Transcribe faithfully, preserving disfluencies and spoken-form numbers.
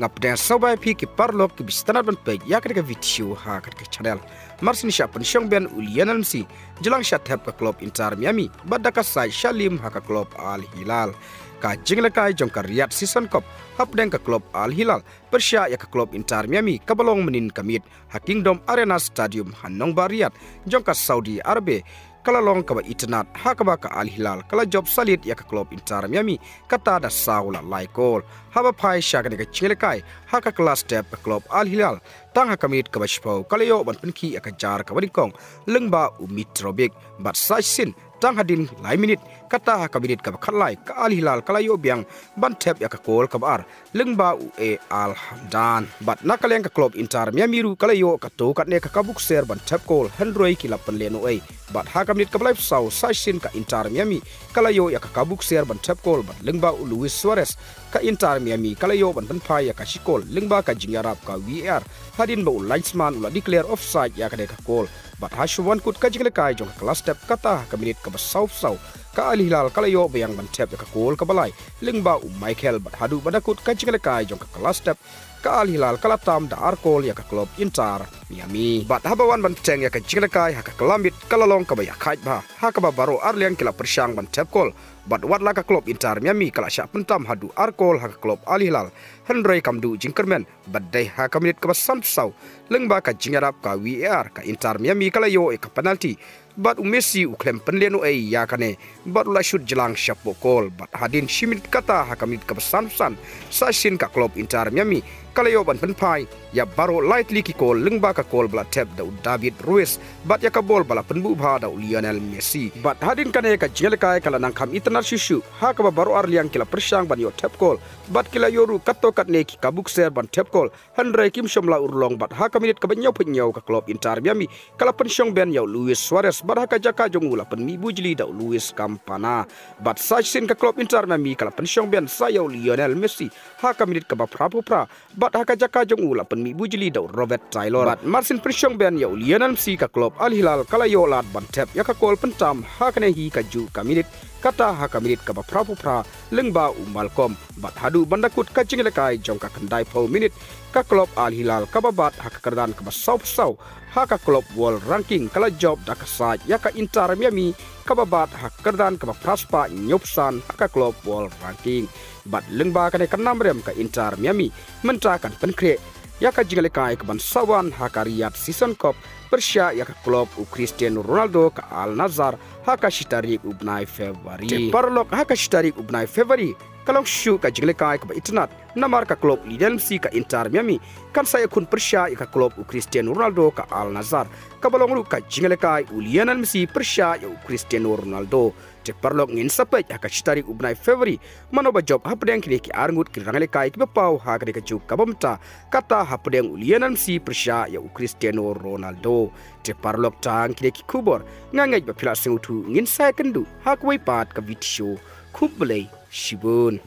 Nga pdiang sngewbha ïa phi ki paralok kiba sngewtynnat ban peit ïa kane ka video ha kane ka channel. Mar shen shah pynshong biang u Lionel Messi, jlang shah thep ka klub Inter Miami bad da ka side shah lim ha ka klub Al Hilal. Ka jingïalehkai jong ka Riyadh Season Cup hapdeng ka klub Al Hilal pyrshah ïa ka klub Inter Miami kaba long mynhynnin ka miet ha Kingdom Arena Stadium ha nongbah Riyadh jong ka Saudi Arabia ka la long kaba itynnat, ha kaba ka Al Hilal ka la jop salit ïa ka klub Inter Miami kata da saw la lai kol. Haba phai sha kane ka jingïalehkai ha ka kylla step ka klub Al Hilal, tang ha ka minit kaba shiphew ka la ïoh ban pynkhih ïa ka jar kaba nyngkong lyngba u Mitrovic, bad sa shisien tang hadien lai minit kata ha ka minit kaba khatlai ka Al Hilal ka la ïoh biang ban thep ïa ka kol kaba ar lyngba u Al Hamdan. Bad na ka liang ka klub Inter Miami ruh ka la ïoh katto katne ka kabu ksiar ban thep kol hynrei ki la pynlehnohei. Bad ha ka minit kaba laiphew saw sa shisien ka Inter Miami ka la ïoh ïa ka kabu ksiar ban thep kol bad lyngba u Luis Suarez ka Inter Miami ka la ïoh ban pynphai ïa ka shi kol lyngba ka jingïarap ka VAR, hadien ba u linesman u la declare offside ïa kane ka kol. Bad ha shuwa ban kut ka jingïalehkai jong ka kylla step kata ha ka minit kaba sawphew saw ka Al Hilal ka la ïoh biang ban thep ïa ka kol kaba lai lyngba u Mikel, bad haduh ba da kut ka jingïalehkai jong ka kylla step ka Al Hilal ka la tam da ar kol ïa ka klub Inter Miami. Bad haba wan ban bteng ïa ka jingïalehkai ha ka kylla miet ka la long kaba ïakhaid bha, ha kaba baroh arliang ki la pyrshang ban thep kol. Bad watla ka klub Inter Miami ka la shah pyntam haduh ar kol ha ka klub Al Hilal, hynrei kam duh jingkyrmen, bad dei ha ka minit kaba sanphew saw lyngba ka jingïarap ka VAR ka Inter Miami ka la ïoh ïa ka penalty. Bad u Messi u khlem pynlehnohei ïa kane, bad u la shut jlang shapoh kol. Bad hadien shi minit kata ha ka minit kaba sanphew san sa shisien ka klub Inter Miami ka la ïoh ban pynphai ïa baroh lai tylli ki kol lyngba ka kol ba la thep da u David Ruiz bad ïa ka bol ba la pynbuh bha da u Lionel Messi. Bad hadien kane ka jingïalehkai ka la nang kham itynnat shuh shuh, ha kaba baroh arliang ki la pyrshang ban ïoh thep kol bad ki la ïoh ruh katto katne ki kabu ksiar ban thep kol, hynrei kim shym la urlong. Bad ha ka minit kaba hynñiewphew hynñiew ka klub Inter Miami ka la pynshong biang ïa u Luis Suarez, bad ha ka jaka jong u la pynmih bujli da u Luis Campana. Bad sa shisien ka klub Inter Miami ka la pynshong biang sa ïa u Lionel Messi ha ka minit kaba phraphew phra, bad ha ka jaka jong u la pynmih bujli da u Robert Taylor. Bad mar shen pynshong biang ïa u Lionel Messi ka klub Al Hilal ka la ïoh lad ban thep ïa ka kol pyntam ha kane hi kajuh ka minit, kata ha ka minit kaba phraphew phra lyngba u Malcom. Bad haduh ban da kut ka jingïalehkai jong ka khyndaiphew minit, ka klub Al Hilal kaba bat ha ka kyrdan kaba sawphew saw ha ka club world ranking ka la jop da ka side ïa ka Inter Miami kaba bat ha ka kyrdan kaba phraspah hynñiewphew san ha ka club world ranking. Bad lyngba kane ka namrem ka Inter Miami mynta kan pynkhreh ïa ka jingïalehkai kaban sa wan ha ka Riyadh Season Cup pyrshah ïa ka klub u Cristiano Ronaldo ka Al Nassr ha ka shi tarik u bnai February. Te paralok, ha ka shi tarik u bnai February ka long shuh ka jingïalehkai kaba itynnat, namar ka klub Lionel Messi ka Inter Miami kan sa ïakhun pyrshah ïa ka klub u Cristiano Ronaldo ka Al Nassr, kaba long ruh ka jingïalehkai u Lionel Messi pyrshah ïa u Cristiano Ronaldo. Te paralok, ngin sa peit ha ka shi tarik u bnai February mano ba jop hapdeng kine ki arngut ki rangialehkai kiba paw ha kane kajuh kaba mynta, kata hapdeng u Lionel Messi pyrshah ïa u Cristiano Ronaldo. Te paralok, tang kine ki khubor, nga ngeit ba phi la sngewthuh. Ngin sa ïakynduh ha kawei pat ka video. Khublei shibun.